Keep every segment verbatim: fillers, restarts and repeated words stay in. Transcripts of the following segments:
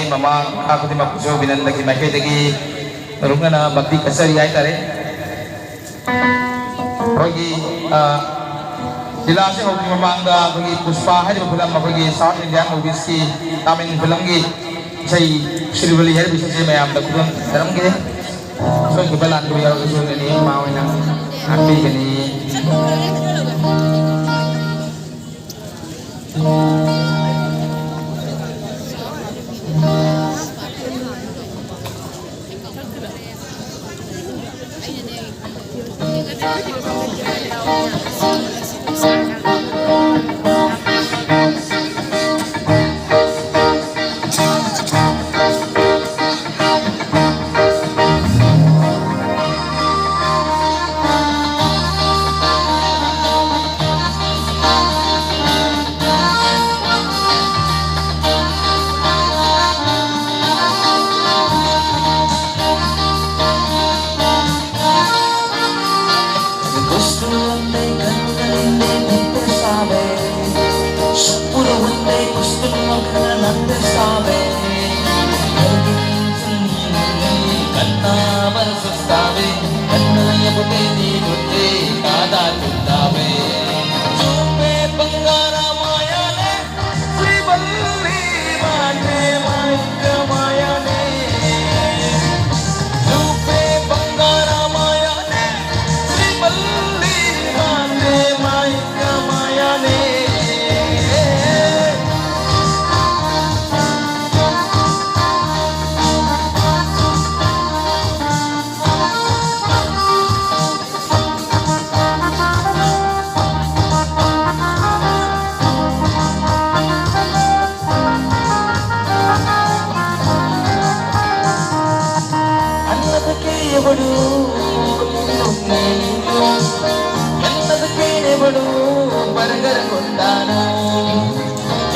ꯃꯃꯥ ꯃꯄꯥ ꯈꯨꯗꯤꯡꯃꯛꯄꯨꯁꯨ ꯕꯤꯅꯟꯗꯒꯤ ꯃꯥꯏꯀꯩꯗꯒꯤ ꯅꯧꯅ ꯃꯛꯇꯤ ꯀꯠꯆꯔꯤ ꯍꯥꯏꯇꯥꯔꯦ꯫ ꯑꯩꯈꯣꯏꯒꯤ, ꯑ, ꯂꯤꯂꯥꯁꯦ ꯍꯧꯗ꯭ꯔꯤ ꯃꯃꯥꯡꯗ ꯑꯩꯈꯣꯏꯒꯤ ꯄꯨꯁꯄꯥ ꯍꯥꯏꯔꯤꯕ ꯐꯤꯂꯝ, ꯑꯩꯈꯣꯏꯒꯤ South Indian movies ꯀꯤ, ꯇꯥꯃꯤꯜ ꯐꯤꯂꯝꯒꯤ ꯏꯁꯩ ꯁꯤꯔꯤꯕꯂꯤ ꯍꯥꯏꯔꯤꯕ ꯏꯁꯩꯁꯦ ꯃꯌꯥꯝꯗ ꯈꯨꯗꯣꯜ ꯇꯝꯖꯔꯝꯒꯦ꯫ ꯑꯁꯣꯏꯈꯤꯕ ꯂꯥꯟꯈꯤꯕ ꯌꯥꯎꯔꯒꯁꯨ ꯅꯦꯅꯦ ꯏꯃꯥ ꯍꯣꯏꯅ ꯉꯥꯛꯄꯤꯒꯅꯤ꯫ Gusto ang may ganda, hindi pinagsasabi. Siguro ang may gusto mo ka na lang sabi. Kanta versus tabi, kanta ya bute di bute, kada tundabe. Chupe pangara mayane, sribal అన్నదకే ఎవడు, అన్నదకే ఎవడు బరగరకుండాను,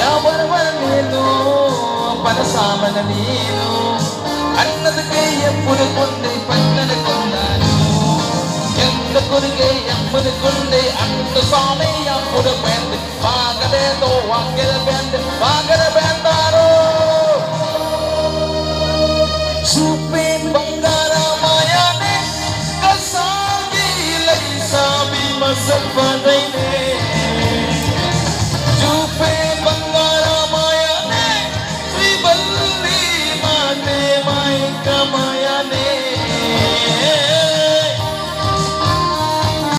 ఎవరవర నేను పరసామన నేను, అన్నదకే ఎప్పుడు కొండై పన్నడ కొండాను, ఎన్న కొరికే ఎప్పుడు కొండై అంత సామయ్య అప్పుడు పెంది బాగలేదో వాక్యల పెంది బాగల